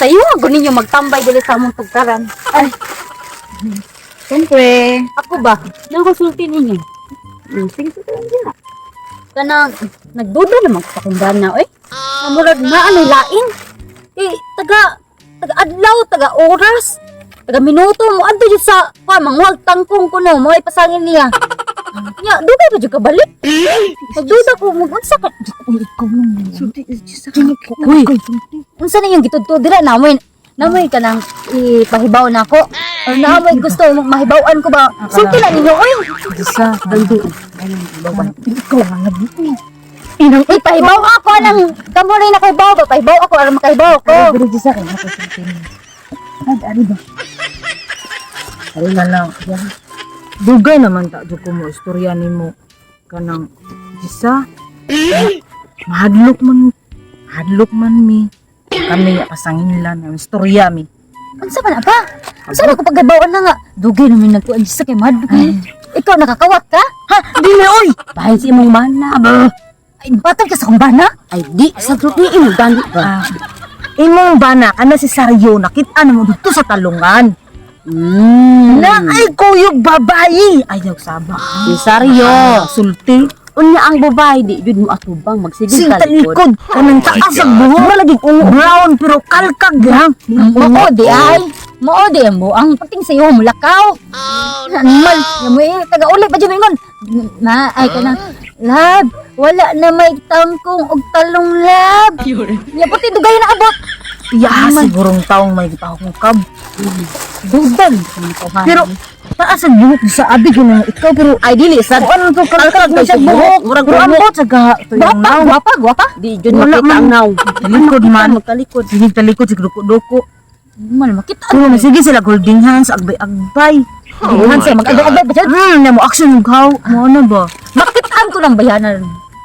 Sayo ako ninyo magtambay dili sa among tugkaran. Ay, Siyempre. Ako ba? Nakasulti ninyo. Sige, sige lang diya. Kanang nagduda naman ko sa akong bana oy. Namurag na ano lain. Eh taga taga adlaw, taga oras, taga minuto mo adto jud sa pa manguhag tangkong kuno mo ipasangin niya. Nya, dugay ba jud ka balik? Nagduda ko mag unsa ka? Uy, ikaw lang. Sulti, sa Uy. Unsa na yung gitudto dira namoy? Namoy kanang ipahibaw na ako. Or namoy gusto mo mahibawan ko ba? Sulti lang ninyo oy. Sa, dandi. Ikaw nga lagi. Inang ipahibaw ako anang kamo rin nakahibaw ba? Pahibaw ako aron makahibaw ko. Pero di sa akin, ako sulti niya. Ay, ari ba? Ari na lang. Dugay naman ta, jud ko mo, istorya nimo. Kanang, Jisa, mahadlok man, mahadlok man mi. Kami nga pasangin lang, ang istorya mi. Unsa man ba? Unsa man ko paghibawan na nga? Dugay naman nagkuan sa kay madlok. Ikaw nakakawat ka? Ha, dili oy! Bahin sa imong mana ba? Ay, batang ka sa akong bana? Ay di sa trupi imong gani ba. Ah, imong bana, kana si Saryo, nakita na mo dito sa talungan. Na ay kuyog babayi. Ayaw saba. Si Saryo. Ah, sulti. Unya ang babae di jud mo atubang magsigig Sing ka likod. talikod. Kanang taas ang buhok. Malaging brown pero kalkag lang. Mao di ay. Mao di mo ang pating sa iyo mulakaw. Oh, no. Mal, mo eh taga uli pa jud ingon. Na ay kanang lab, wala na may tangkong og talong lab. Nya pati dugay na abot. Ya, sigurong taong may gipahukab. Dudan. Pero taas ang buhok sa abi ko na ikaw pero Ay dili sad kung ano to kalkag na siya Kalkag buhok. buhok, murag Pero buhok. ambot sa ga Gwapa, gwapa, gwapa. Di jud Wala makita ang man. naw. Talikod man. Magtalikod. Sige talikod sige duko-duko. Mal makita. Pero sige sila holding hands agbay-agbay. Oh, hands mag-agay-agay ba jud? Na mo action ug how mo ano ba? Makitaan ko ng bayanan.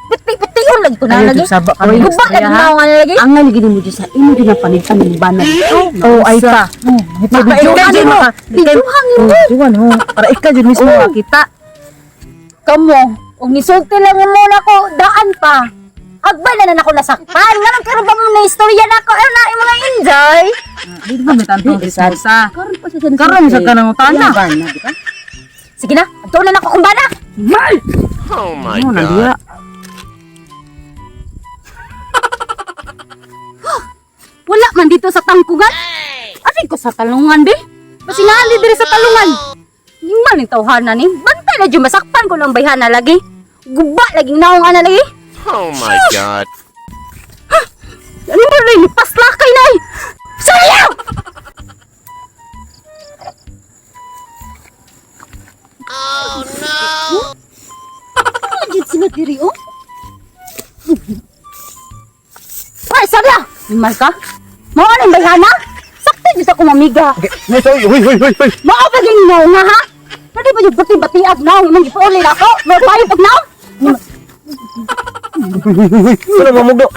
Piti-pitiyon lagi ko na Ayaw, lagi. jud saba kami. Guba lagi na nga lagi. Ang nga lagi nimo sa imo jud ang panitan ng bana. Oh, ay pa. Videohan mo. Videohan mo. Videohan mo. Para ikaw jud mismo makita. Kamo, ug nisulti lang mo na ko, daan pa. Agbay na na nako nasakpan. Nga nang karon ba mo na istorya na ako? Ano na yung mga injoy? Dito ba may tantong dismosa? Karon pa siya Karon sa kanang utana. Bana, di ba? Sige na, adto na nako kung bana. Oh my Ano na God. diya? Wala man dito sa tangkugan. Asin ko sa talungan, be. Masingali diri sa talungan. Yung man yung tawhana ni. Bantay na dyan, masakpan ko ng bayhana lagi. Guba laging naong ana lagi. Oh my God. Ano ba rin? Paslakay na eh! Sayaw! Oh no! Ano dyan sila diri oh? Ay, Sarya! Mal ka? Mao na yung bayhana? Sakto dyan sa akong amiga. Uy, uy, uy, uy, uy. Mao pa yung naong nga ha? Pwede ba yung bati-batiag naong? Imong gipauli na ako? May payo pag naong? Wala mamugdo.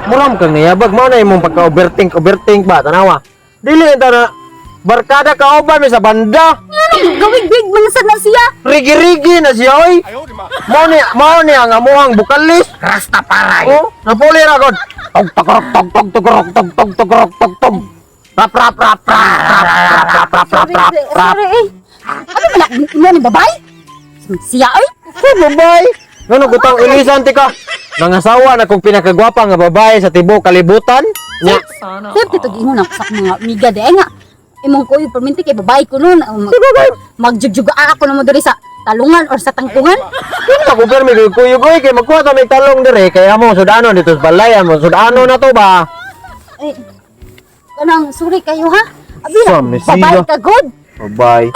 Muram kang niyabag mo na imong pagka-overthink, overthink ba tanawa. Dili ta na barkada ka uban mi sa banda. Ano, gawig-big man sad na siya. Rigi-rigi na siya oy. Mao ni ang amuhang bukalis. Rastafari. Oh, napuli ra god. Tog tog tog tog tog tog tog tog tog tog tog tog. Rap rap rap rap rap rap rap rap rap rap rap. Sorry eh. Ano man na imo ni babay? Siya ay. Hey, babae. Ngano gutang ilisan ti ka? Nangasawa na kong pinakagwapa nga babae sa tibuok kalibutan. Nya. Sir, dito giingon ako sa akong mga amiga di ay nga. Imong kuyo perminti kay babae ko noon. Magjugjuga ako na mo diri sa talungan or sa tangkungan. Dili ako permi kay kuyog oy kay magkuha ta may talong dire kay amo sudano dito sa balay amo sudano na to ba. Eh, kanang sorry kayo ha. Abi na, Sam, ni siya. babae ka good. Babae.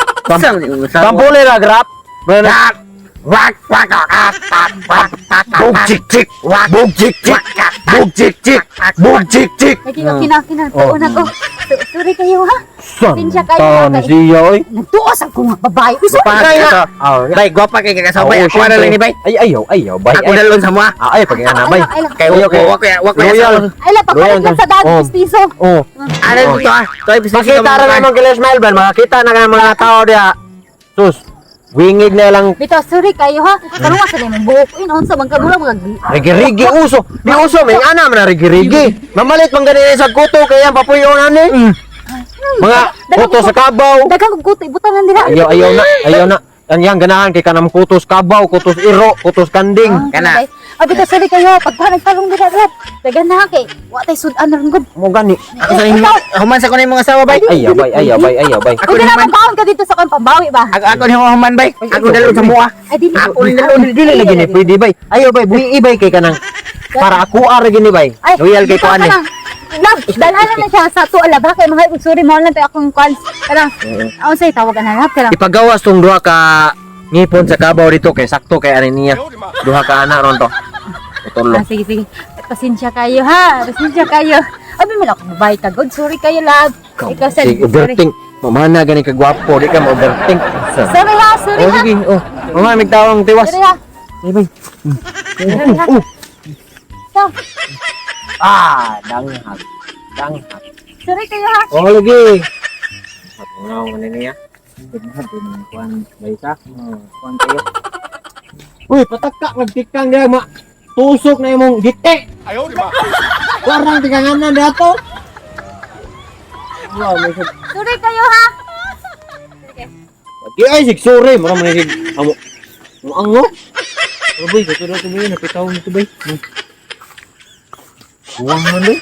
Tampuli ra grap. Rap. Wak wak wak wak wak. Bug chik chik. Bug chik chik. Bug chik chik. Bug chik chik. Lagi ko kina kina Oh. tuon ako. Sorry kayo ha. Sam. Pinsya kayo, Ta ni kay- siya oy. Nagtuos ako nga babae. Uy, sorry. Kaya. Bay, gwapa kay kakasabay. Oo, Ako na syempre. lang ni bay. Ay ayaw ayaw bay. Ako na lang sa mga. Ah, ay pag na bay. Ay, lang, Kay Ayaw, wak kay- wak wak wak. Loyal. Ay, la, papalit lang sa daan, Oh. piso. Oh. Ano to ah? To ay Makita ra naman kila Smile Band, makakita na nga mga tao diha. Sus. Wingig na lang. Bitaw, sorry kayo ha. Karon sa imong buhok in unsa man ka mura mga Rigi-rigi uso. Di uso may ana man na rigi-rigi. Mamalit man gani sa kuto kaya papuyo na ni. Mga kuto sa kabaw. Daghang og kuto ibutang lang dira. Ayaw, ayaw na, ayaw na. Ang yang ganahan kay kanang kutos kabaw, kutos iro, kutos kanding. Kana. Abi bitaw, sorry kayo pagkuha nagtalong dira rap. Daghan na kay wa tay sud-an ron gud. Mo gani. Ako sa inyo. Human sa ko na yung mga asawa bay. Ayaw bay, ayaw bay, ayaw bay. Ako Kung ni na human. magbaon ka dito sa kang pambawi ba? Ako ni human bay. Ako dalon sa mua. Ay dili. Ako ni dalon. Dili lagi ni pwede bay. Ayaw bay, buhi bay kay kanang para ako ara gini bay. Loyal kay ko ani. Kanang, love, dalhan na siya sa tuwa lab ha kay mga sorry mo lang tayo akong kwan. Kanang unsay tawag ana lab kanang Ipagawas tong duha ka ngipon sa kabaw dito kay sakto kay ani niya. Duha ka ana ron to. Utolo. Ah, sige, sige. Pasensya kayo ha. Pasensya kayo. Abi man ako babae ka. Good, sorry kayo, love. Ikaw sa Sige, overthink. Mamana gani ka gwapo, di ka ma-overthink. Sorry ha, sorry Oh, ha. sige, oh. Mama, may tawang tiwas. Sorry ha. Ay, bay. Sorry ha. Oh. So, Ah, danghag. Danghag. sorry kayo ha. Oh, lagi. Ngaw man niya. Kuan bay sa. Kuan kayo. Uy, pataka nagtikang diha ma. Tusok na imong gite. Ayaw di ba? Warang tikanganan dato. Wow, may sag. Sorry kayo ha. Di ay sig sorry, mura man sig amo. Mo ango. Ano boy, kato daw tuloy, napitaw nito bay. Kuwang man bay.